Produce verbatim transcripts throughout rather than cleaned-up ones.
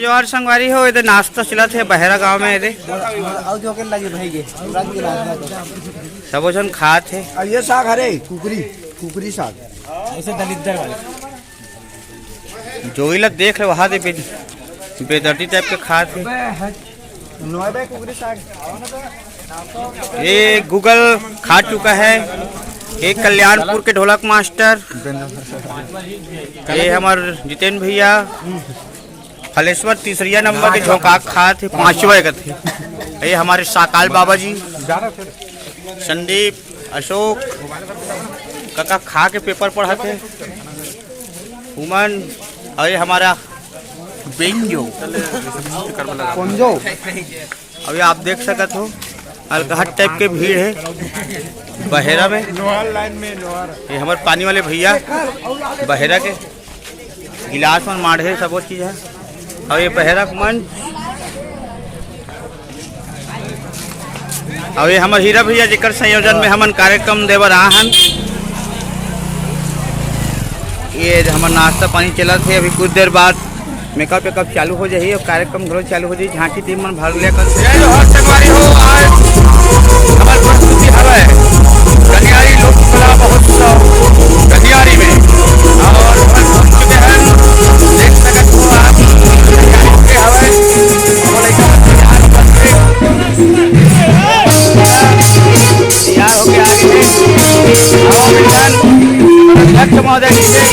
जोहार संगवारी हो, एदे नाश्ता चलत हे बहेरा गांव में। एदे अउ जो के लगे भाई के, तुरंत के नाश्ता कर। सबो झन खात हे। अब ये साग हरे, कुकरी, कुकरी साग। ऐसे दलिद्दर वाले। जोई ला देख ले, वहाँ दे बे-, बेदर्दी टाइप के खात हे। नोए बे कुकरी साग। ये गूगल खा चुका है। ये कल्याणपुर के ढोलक मास्टर, ये हमर जितेन भैया, फलेश्वर तीसरिया नंबर के झोंका खात हे, पांचवा कथे। ये हमारे साकाल बाबा जी, संदीप, अशोक, काका खा के पेपर पढ़त हे। उमन, और ये हमारा बेंजो। कोंजो। अभी आप देख सकत हो, अलगहट टाइप के भीड़ है बहेरा में। नोहर लाइन में नोहर। ये हमारे पानी वाले भैया बहेरा के गिलास मन माढ़े, सब वो चीज है। और ये बहेरा के मंच। अब ये हमर हीरा भैया, जेकर संयोजन में हमन कार्यक्रम देवर आ हन। ये हमर नाश्ता पानी चलत हे, अभी कुछ देर बाद मेकअप वेकअप चालू हो जाही और कार्यक्रम घलो चालू हो जाही। झांकी टीम मन भाग लिया कर। जय जोहार संगवारी हो, आज हमर प्रस्तुति हवय गनियारी लोक कला महोत्सव गनियारी में, और हमन पहुंच चुके हैं, देख सकत हो आप, गनियारी के हवय। तैयार होके आ गए हैं। आओ मिलन, अध्यक्ष महोदय जी से।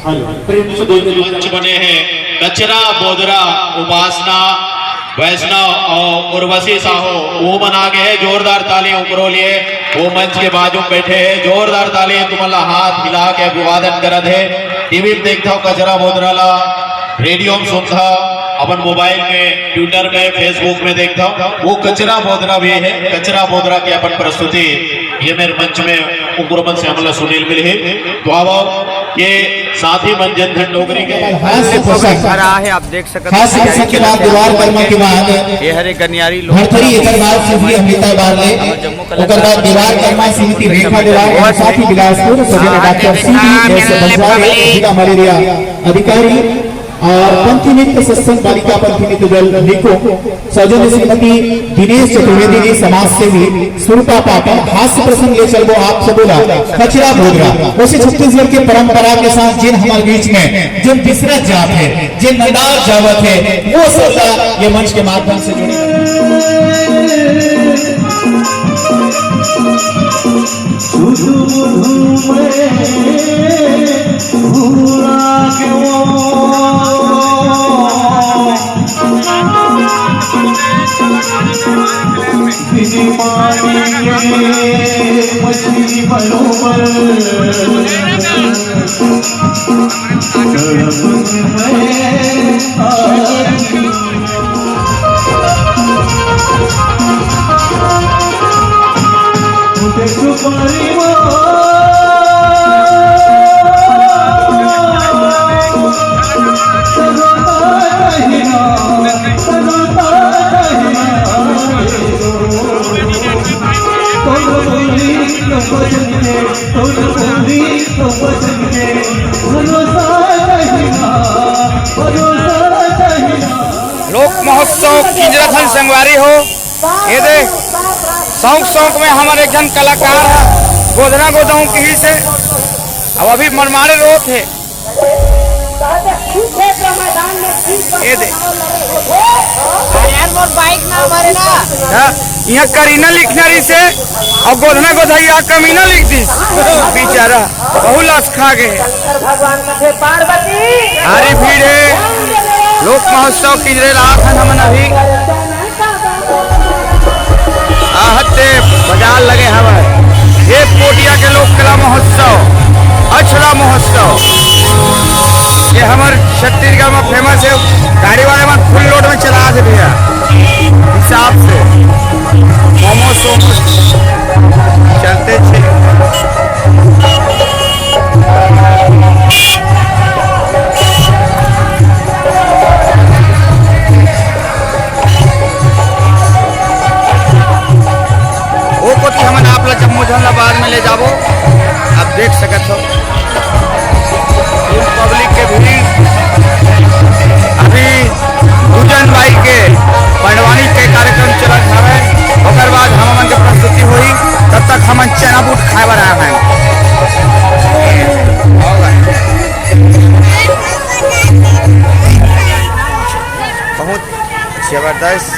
हेलो, प्रेम से दो मिनट। मंच बने हैं, कचरा बोदरा, उपासना वैष्णव और उर्वशी साहू, वो मन आगे है, जोरदार ताली उमरो लिए, वो मंच के बाजू में बैठे हैं, जोरदार ताली, तुमन ला हाथ हिला के अभिवादन करत है। टीवी में देखत हो कचरा बोदरा ला, रेडियो में सुनत हो, अपन मोबाइल में, ट्विटर में, फेसबुक में देखत हो, वो कचरा बोदरा भी है। कचरा बोदरा की अपन प्रस्तुति ये मेरे मंच में उग्र मन से हमला सुनील मिले है। तो अब ये साथी मन जन धन डोगरी के हास्य प्रसंग, घर आ है, आप देख सकते खास हैं। प्रसंग के बाद दीवार कर्मा के बाद ये हरे गनियारी लोग भरथरी एकर बाद से भी अमृता बार ले, ओकर बाद दीवार कर्मा श्रीमती रेखा दीवार और साथी बिलासपुर सजन डॉक्टर सी डी एस बंजारे जिला मलेरिया अधिकारी और पंथी नृत्य सत्संग बालिका पंथी नृत्य दल निकुंभ सौजन्य श्रीमती दिनेश चतुर्वेदी जी, समाज सेवी, सुरपा पाटन, हास्य प्रसंग ले चलबो आप सबो ला, कचरा बोदरा। वैसे छत्तीसगढ़ के परंपरा के साथ जिन हमारे बीच में, जिन बिसरत जात है, जिन नंदात जावत है, वो सबला ये मंच के माध्यम से जुड़े। लोक महोत्सव किंजराथन संगवारी हो, ये दे शौक शौक में हमर एक झन कलाकार है, गोधना गोदाऊं कही से, अब अभी मनमाड़े रोत है। ये दे। अरे यार, मोर बाइक ना मारे ना। हाँ, यहाँ करीना लिखना रहिसे, अउ गोधना गोधैया कमीना लिख दिस। बेचारा, बहुत लास खा गे। शंकर भगवान का थे पार्वती। भारी भीड़ हे। लोक महोत्सव किंजरे राहत हन हमन अभी। आहत ते बाजार लगे हवय। ये कोटिया के लोक कला महोत्सव, अछला महोत्सव, ये हमर छत्तीसगढ़ में फेमस हे। गाड़ी वाले मन फुल लोड में चला थे भैया, हिसाब से। मोमो सोमो चलते थे। वो कोती हमन आप ला जम्मो झन ला बाद में ले जाबो। आप देख सकत हो, फुल पब्लिक के भीड़। अभी पूजन बाई के पंडवानी के कार्यक्रम चलत हवय, ओकर बाद हमन के प्रस्तुति होही। तब तक हमन चना बूट खाए बर आए हन। बहुत जबरदस्त।